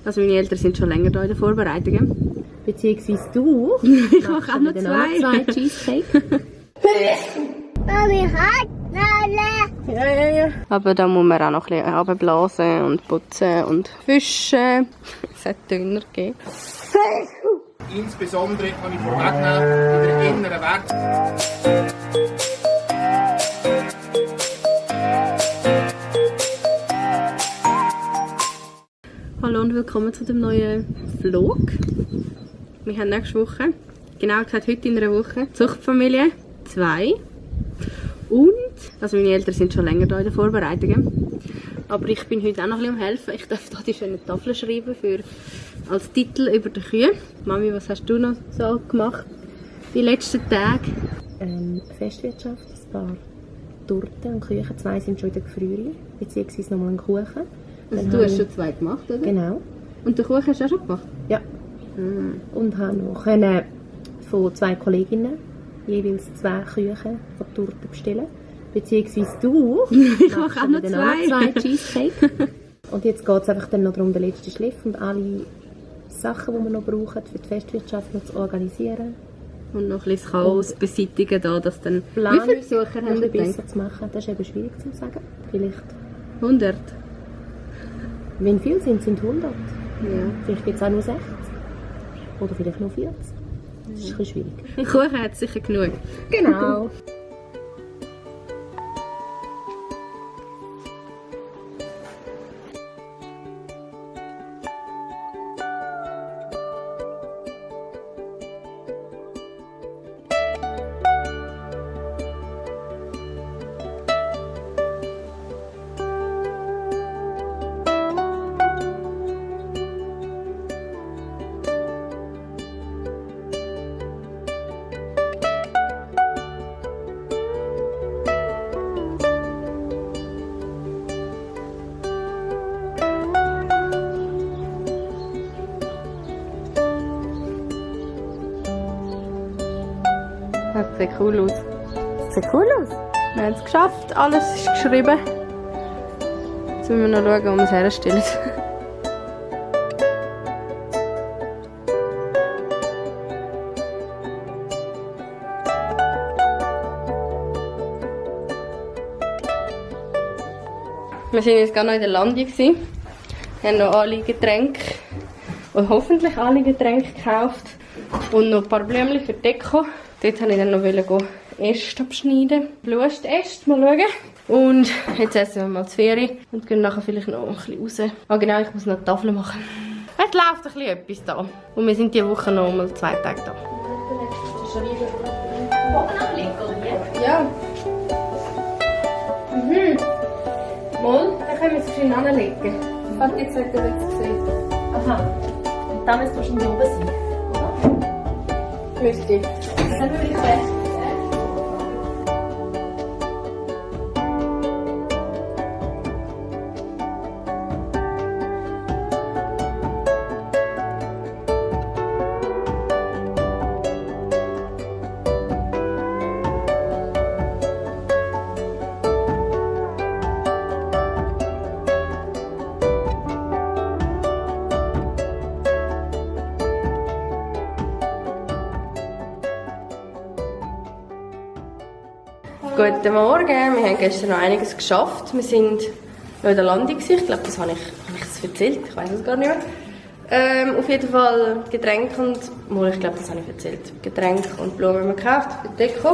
Also meine Eltern sind schon länger da in den Vorbereitungen. Beziehungsweise du. Ich mache auch noch zwei Cheesecake. Mami hat alle. Ja. Aber da muss man auch noch ein bisschen runterblasen und putzen und wischen. Es hat dünner gegeben. Insbesondere kann ich vorwegnehmen, in der inneren Welt. Hallo und willkommen zu dem neuen Vlog. Wir haben nächste Woche, genau gesagt heute in einer Woche, Zuchtfamilie 2. Und, also meine Eltern sind schon länger da in den Vorbereitungen. Aber ich bin heute auch noch ein bisschen am Helfen. Ich darf hier die schöne Tafel schreiben als Titel über die Kühe. Mami, was hast du noch so gemacht die letzten Tage? Festwirtschaft, ein paar Torten und Küchen. 2 sind schon in der Gefrierung, beziehungsweise nochmal ein Kuchen. Also du hast schon 2 gemacht, oder? Genau. Und den Kuchen hast du auch schon gemacht? Ja. Und habe noch von 2 Kolleginnen jeweils 2 Küchen von Torten bestellen. Beziehungsweise du. Ich mache auch noch 2 Cheesecake. Und jetzt geht es einfach dann noch darum, den letzten Schliff und alle Sachen, die wir noch brauchen, für die Festwirtschaft noch zu organisieren. Und noch ein bisschen Chaos beseitigen, da, dass dann... Planung Wie viele Besucher haben wir besser zu machen, das ist eben schwierig zu sagen. Vielleicht... 100? Wenn viele sind 100. Ja. Vielleicht gibt es auch nur 60. Oder vielleicht nur 40. Das ist ein bisschen schwierig. Kuchen hat sicher genug. Genau. Das sieht cool aus. Sieht cool aus. Wir haben es geschafft, alles ist geschrieben. Jetzt müssen wir noch schauen, wo wir es herstellen. Wir waren jetzt gerade noch in der Landung. Wir haben noch alle Getränke, und hoffentlich alle Getränke gekauft. Und noch ein paar Blümchen für die Deko. Dort wollte ich dann noch Äste abschneiden. Blustäste, mal schauen. Und jetzt essen wir mal die Ferien und gehen nachher vielleicht noch ein bisschen raus. Ah genau, ich muss noch die Tafel machen. Es läuft ein bisschen etwas da. Und wir sind diese Woche noch mal 2 Tage da. Ja. Mal, dann können wir es schön anlegen. Hat jetzt gesagt, er es gesehen. Aha. Und dann müsste wahrscheinlich oben sein. Müsste. Dann würde ich fest. Guten Morgen, wir haben gestern noch einiges geschafft. Wir sind noch in der Landung. Ich glaube, das habe ich das erzählt, ich weiß es gar nicht mehr. Auf jeden Fall Getränke und... Ich glaube, das habe ich erzählt. Getränke und Blumen haben wir gekauft für die Deko.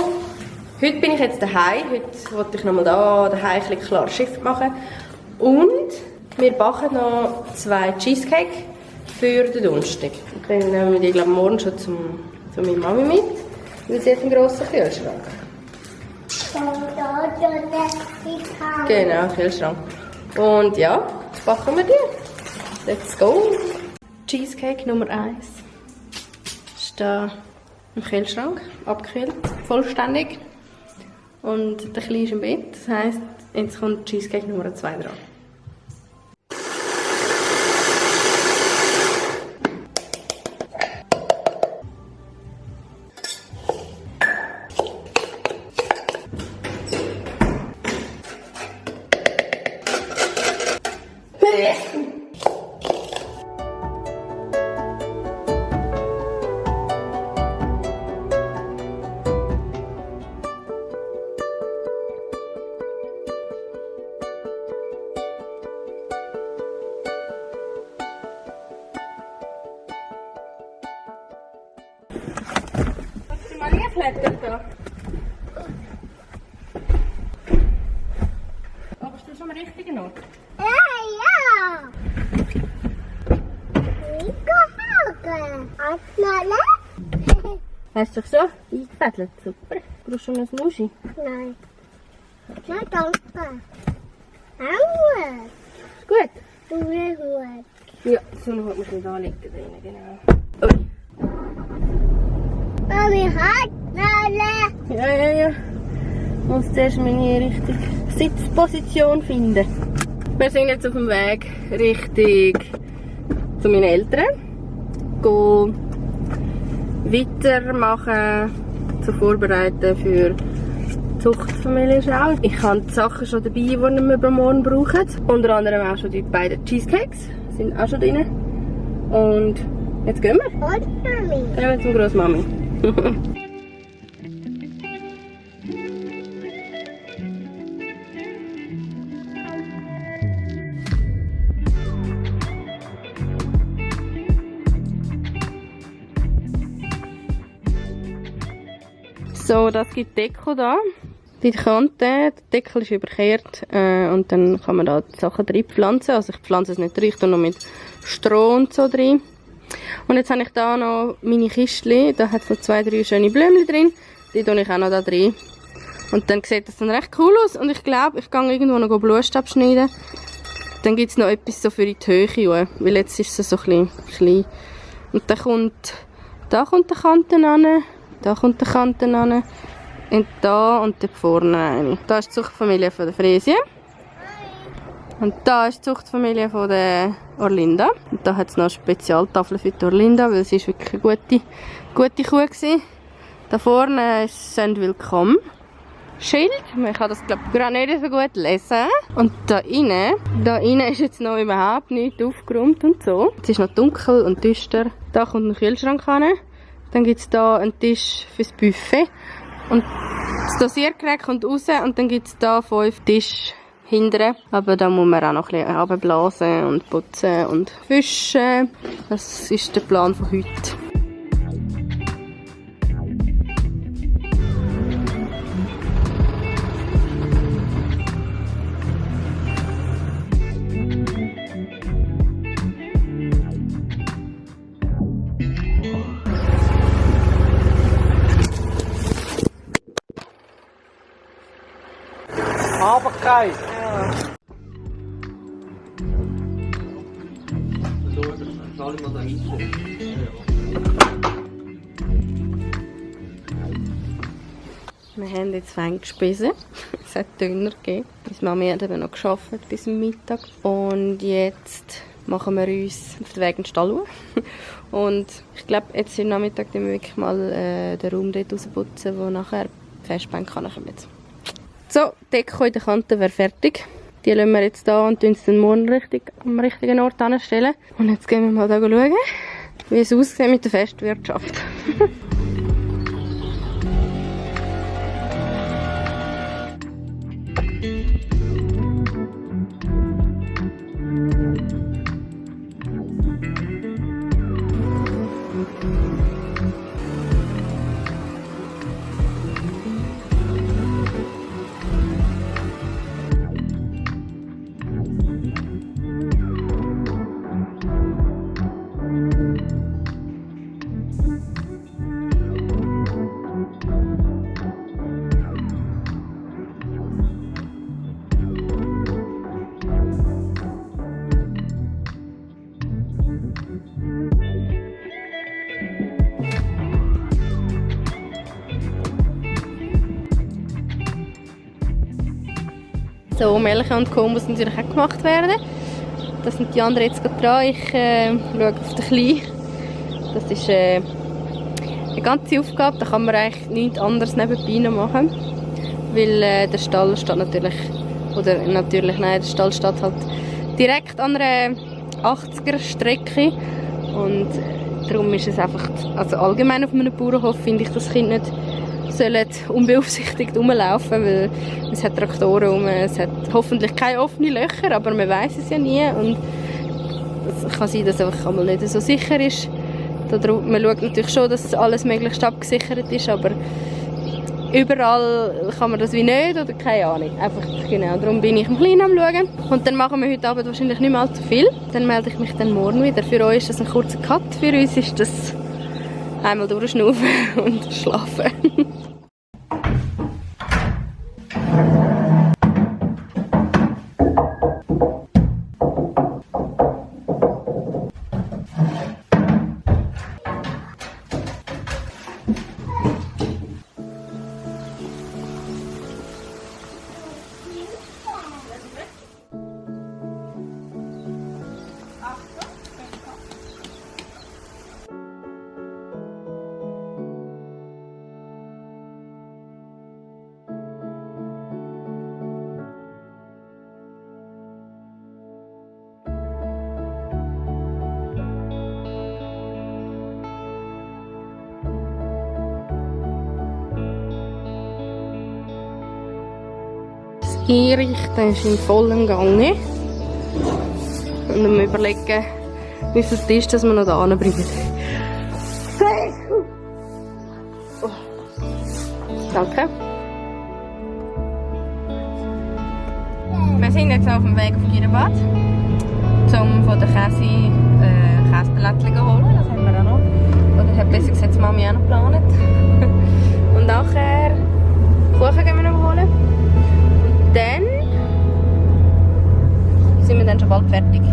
Heute bin ich jetzt daheim. Heute wollte ich nochmal daheim ein bisschen klar Schiff machen. Und wir backen noch 2 Cheesecake für den Donnerstag. Dann nehmen wir die, glaube ich, morgen schon zu meiner Mami mit. Weil sie hat einen grossen Kühlschrank. Genau, Kühlschrank. Und ja, jetzt backen wir die. Let's go! Cheesecake Nummer 1 ist da im Kühlschrank, abgekühlt, vollständig. Und der Kleine ist im Bett, das heisst, jetzt kommt Cheesecake Nummer 2 dran. Maria klettert da. Aber bist du schon am richtigen Ort? Ja. Nico Hagen. Hast du dich schon eingefädelt? Super. Brauchst du noch ein Muschi? Nein. Nein, danke. Aua. Gut. Du willst gut. Ja, so noch muss man da liegen drinnen, genau. Ui. Mami hat alle. Ja. Ich muss zuerst meine richtige Sitzposition finden. Wir sind jetzt auf dem Weg Richtung zu meinen Eltern. Gehen weitermachen, zu vorbereiten für die Zuchtfamilienschau. Ich habe die Sachen schon dabei, die wir morgen brauchen. Unter anderem auch schon die beiden Cheesecakes. Sind auch schon drin. Und jetzt gehen wir. Und Mami. Gehen wir zum Grossmami. So, das gibt Deko da. Die Kante, der Deckel ist überkehrt und dann kann man da die Sachen drin pflanzen. Also ich pflanze es nicht drin, ich tue noch mit Stroh und so drin. Und jetzt habe ich da noch meine Kistchen, da hat es noch 2, 3 schöne Blümchen drin. Die tue ich auch noch da drin. Und dann sieht das dann recht cool aus und ich glaube, ich gehe irgendwo noch Blutstab schneiden. Dann gibt es noch etwas so für in die Höhe, weil jetzt ist es so ein bisschen klein. Und dann kommt die Kante an. Da kommt die Kante an. Und da und dort vorne eine. Da ist die Zuchtfamilie von der Fräsie. Und da ist die Zuchtfamilie von der Orlinda. Und da hat es noch eine Spezialtafel für die Orlinda, weil sie ist wirklich eine gute Kuh war. Da vorne ist «Sind willkommen». Schild. Man kann das, glaube ich, gerade nicht so gut lesen. Und da innen ist jetzt noch überhaupt nicht aufgeräumt und so. Es ist noch dunkel und düster. Da kommt ein Kühlschrank hin. Dann gibt es hier einen Tisch fürs Buffet. Und das Dosiergerät kommt raus und dann gibt es hier 5 Tische hinten. Aber da muss man auch noch ein bisschen runterblasen und putzen und fischen. Das ist der Plan von heute. Aber kein. Wir haben jetzt fein gespesen. Es hat Döner gegeben. Meine Mami hat eben noch gearbeitet bis zum Mittag. Und jetzt machen wir uns auf den Weg in den Stall. Und ich glaube, jetzt am Nachmittag wir wirklich mal den Raum dort rausputzen, wo nachher die Festbänke kommen. So, die Deko in der Kante wäre fertig. Die lassen wir jetzt hier und uns dann morgen am richtigen Ort anstellen. Und jetzt gehen wir mal da schauen, wie es aussieht mit der Festwirtschaft. So, Melken und Co. muss natürlich auch gemacht werden. Das sind die anderen jetzt gerade dran. Ich schaue auf den Kleinen. Das ist eine ganze Aufgabe. Da kann man eigentlich nichts anderes nebenbei noch machen. Weil der Stall steht der Stall steht halt direkt an einer 80er-Strecke. Und darum ist es einfach, also allgemein auf einem Bauernhof finde ich das Kind nicht sollen unbeaufsichtigt rumlaufen, weil es hat Traktoren rum, es hat hoffentlich keine offenen Löcher, aber man weiß es ja nie und es kann sein, dass es einfach einmal nicht so sicher ist. Man schaut natürlich schon, dass alles möglichst abgesichert ist, aber überall kann man das wie nicht oder keine Ahnung. Einfach, genau, darum bin ich im Kleinen am Schauen. Und dann machen wir heute Abend wahrscheinlich nicht mehr allzu viel. Dann melde ich mich dann morgen wieder. Für euch ist das ein kurzer Cut, für uns ist das einmal durchschnaufen und schlafen. Einrichten ist in vollem Gange. Und dann überlegen, wie viel Tisch das wir noch da anbringen. Oh. Danke. Wir sind jetzt auf dem Weg auf Kiribati, um von der Käseplättchen zu holen. Das haben wir auch noch. Oder hat besser gesagt, Mami auch noch geplant. Und nachher Kuchen gehen wir noch holen. Dann sind wir dann schon bald fertig.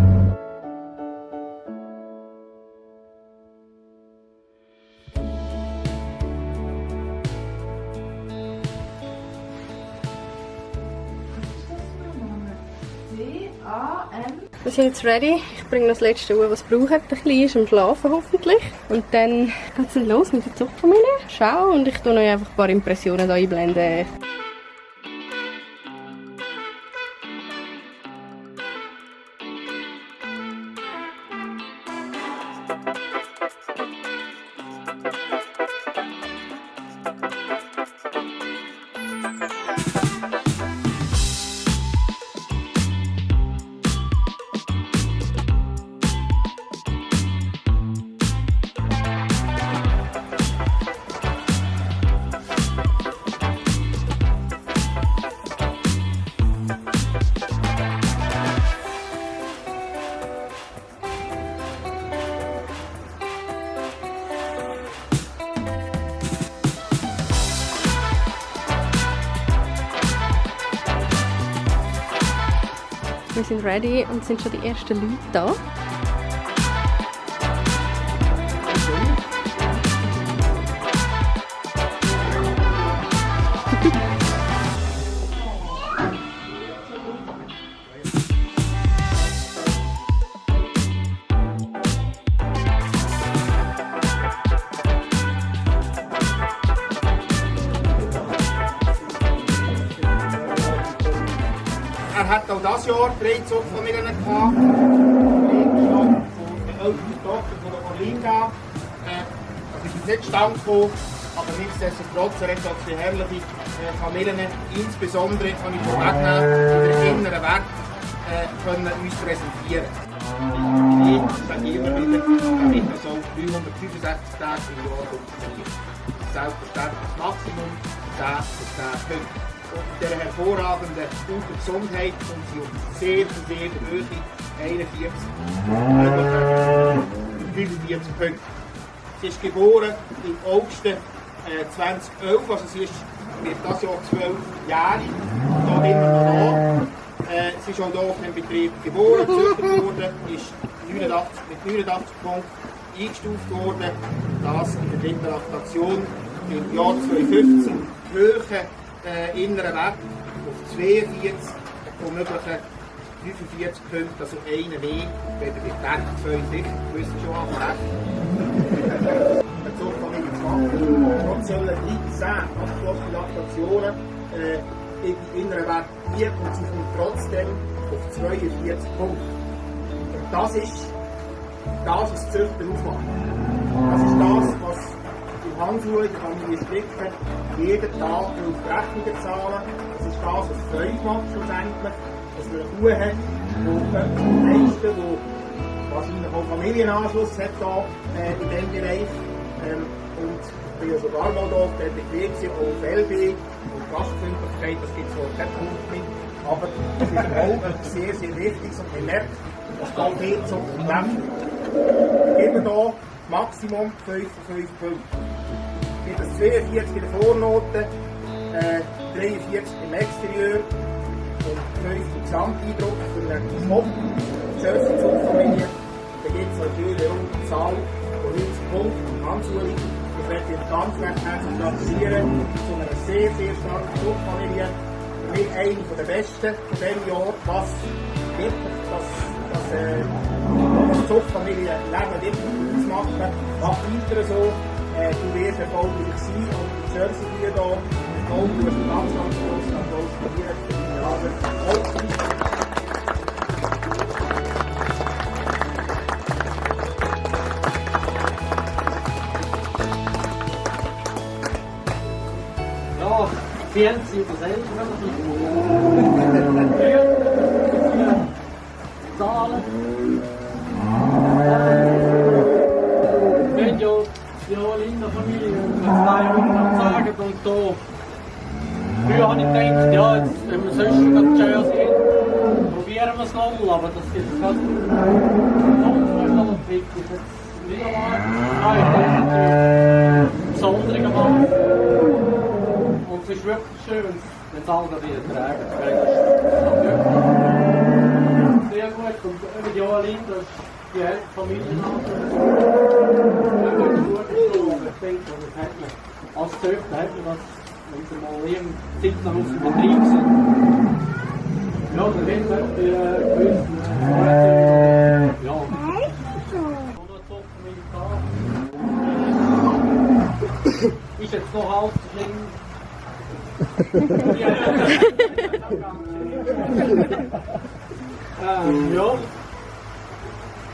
Wir sind jetzt ready. Ich bringe das letzte Uhr, was es braucht. Ein bisschen ist am Schlafen hoffentlich. Und dann geht es los mit der Zuchtfamilie. Schau und ich tue euch einfach ein paar Impressionen hier einblenden. Wir sind ready und sind schon die ersten Leute da. Er hat auch dieses Jahr 3 Zuchtfamilien gehabt. Die von der ältesten Tochter von der Orlinga. Das ist jetzt nicht zustande gekommen, aber nichtsdestotrotz hat es die herrliche Familien, insbesondere kann ich vorwegnehmen, in der inneren Welt können uns präsentieren. Ich sage immer wieder, damit man so 365 Tage im Jahr funktioniert. Selbstverständlich das Maximum 10 bis 10 Punkte. Und dieser hervorragenden guten Gesundheit und sie um sehr, sehr hohe 41 45 Punkte. Sie ist geboren im August 2011, also sie wird das Jahr 12-jährig, da immer noch da. Sie ist auch hier auf dem Betrieb geboren, gezüchtet worden, ist mit 89 Punkten eingestuft worden, das in der dritten Laktation im Jahr 2015. Höhe inneren Wert auf 42 von möglichen 45 Punkten, also einen mehr, wenn ihr mit Wert 2 sicher, wisst ihr schon angefangen. Eine Zuchtfamilie zu machen. Dort sollen 13 abgeschlossene Laktationen in die inneren Wert liegen und sie kommt trotzdem auf 42 Punkte. Und das ist das, was die Züchter ausmacht. Das ist das, was Handschuhe, die Familie stricken, jeden Tag auf Rechnungen zahlen. Das ist das, was Freude macht schlussendlich. Dass man eine Kuh hat, die am meisten, die wahrscheinlich auch Familienanschluss hat da in diesem Bereich. Und ich bin ja sogar mal da, der Betrieb auch FLB und Gastfreundlichkeit, das gibt es wohl keinen Punkt mit. Aber es ist auch etwas sehr, sehr Wichtiges und man merkt, dass Qualitätszucht lebt. Ich gebe hier Maximum 5 von 5 Punkten. Ich gebe 42 in der Vornote, 43 im Exterieur und 5 im Gesamteindruck für eine Top-Jersey-Zuchtfamilie. Da gibt es natürlich eine runde Zahl von 90 Punkten. Hans-Uli, ich möchte dich ganz recht herzlich gratulieren zu einer sehr, sehr starken Zuchtfamilie. Für mich eine der besten von diesem Jahr, was wirklich das Zuchtfamilie Leben wirklich ausmachen. Mach weiter so, du wirst erfolgreich sein und die Jersey hier da, ich glaube, du hast einen ganz, ganz großen Applaus von dir für deine Arbeit. Ja, 40 oder selber. Zahlen. Wenn ja die Linda Familie mit 200 sagen und da. Früher habe ich gedacht, ja, jetzt, wenn wir sonst schon die Jersey probieren wir es noch, aber das ist jetzt gerade ganz wichtig. Jetzt wieder mal, ich denke natürlich Besonderungen machen. Und es ist wirklich schön, wenn es alle wieder tragen. Das ist wirklich sehr gut. Und über die Jahre Linda ist die Hälfte Familie nachgekommen. Ich denke, das hat man als Töchter hat man das, wenn sie mal Zeit lang auf dem Betrieb sind. Ja, der Wind hat gewusst, ja. Ist jetzt noch halb so schlimm. Ja.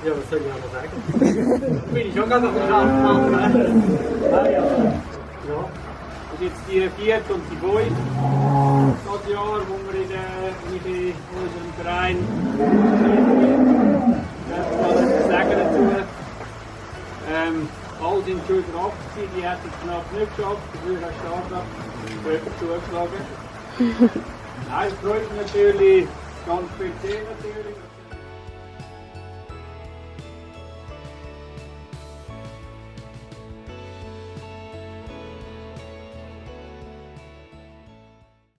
Ja, was soll ich noch sagen? Bin ich schon ganz auf den Schaft machen. Ja. Und jetzt die 4. und die 5. Das Jahr, wo wir in unserem Verein sagen dazu. Alle sind schon überrascht gewesen, die hätten es knapp nicht geschafft, dafür hat Startup zugeschlagen. Nein, es freut mich natürlich, ganz speziell natürlich.